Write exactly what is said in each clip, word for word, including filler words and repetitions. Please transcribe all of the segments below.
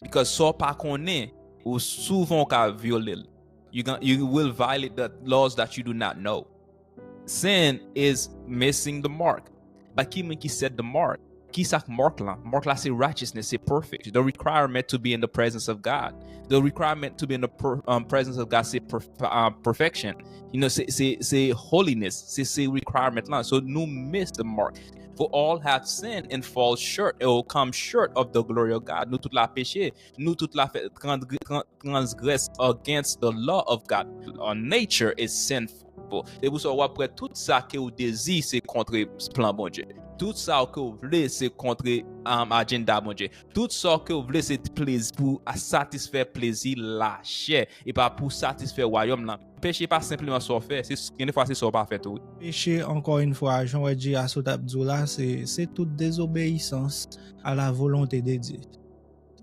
Because sa w pa konnen, ou souvan w ka vyole l. You, gon- you will violate the laws that you do not know. Sin is missing the mark. But ki moun ki set the mark? Ki sa k mark lan? Mark la se righteousness, se perfect. The requirement to be in the presence of God. The requirement to be in the per, um, presence of God se per, um, perfection. You know, se, se, se holiness, se, se requirement lan. So nou miss the mark. For all have sinned and fall short, or come short of the glory of God. Nou tout la peche, nou tout la fè transgre- tran- transgress against the law of God. Our nature is sinful. Se pou sa w ap wè tout sa ke w dezi se kontre plan Bondye. Tout sa ke w vle se kontre um, ajanda Bondye. Tout sa ke w vle se plezi pou a- satisfè plezi lachè e pa pou satisfè wayòm lan. Peche pa senpleman sa w fè, se s- gen de fwa se sa w pa fè tou. Peche, ankò yon fwa, jan w wè Jeyas sot ap di w la, se se tout dezobeyisans a la volonte de Dye.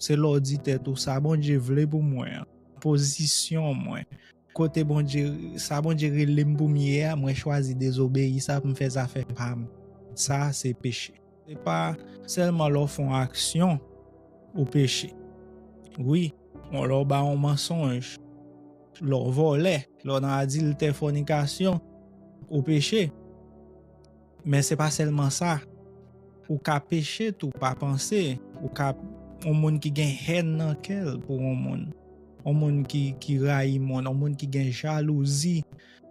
Se lè w di tèt ou sa Bondye vle pou mwen an, pozisyon mwen, kote Bondye, sa Bondye rele m pou m ye a, mwen chwazi dezobeyi sa pou m fè zafè pa m. Sa se peche. Se pa sèlman lè w fè yon aksyon ou peche. Wi, yon lè w bay yon mansonj, lè w vòlè, lè w nan adiltè, fònikasyon, ou peche. Men se pa sèlman sa. Ou ka peche tou pa panse. Ou ka yon moun ki gen hèn nan kè l pou yon moun. Yon moun ki, ki rayi moun. Yon moun ki gen jalouzi.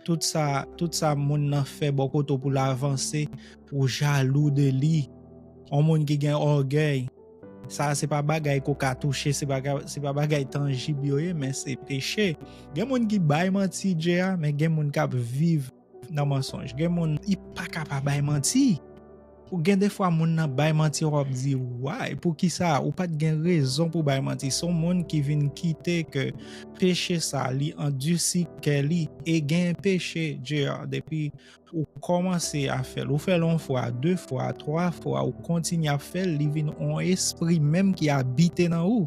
Tout sa, tout sa moun nan fè bò kote w pou l avanse, ou jalou de li. Yon moun ki gen ògèy. Sa se pa bagay ke w ka touche, se pa, se pa bagay tanjib yo ye, men se peche. Gen moun ki bay manti Dye a, men gen moun k ap viv nan mansonj. Gen moun, li pa ka pa bay manti. Ou gen de fwa moun nan bay manti, w ap di, why? Poukisa? Ou pa t gen rezon pou bay manti. Se yon moun ki vin kite ke peche sa, li andisi kè li. E gen peche, J R, depi ou kòmanse a fè l, ou fè l yon fwa, de fwa, twa fwa, ou kontinye ap fè l, li vin yon espri menm ki abite nan ou.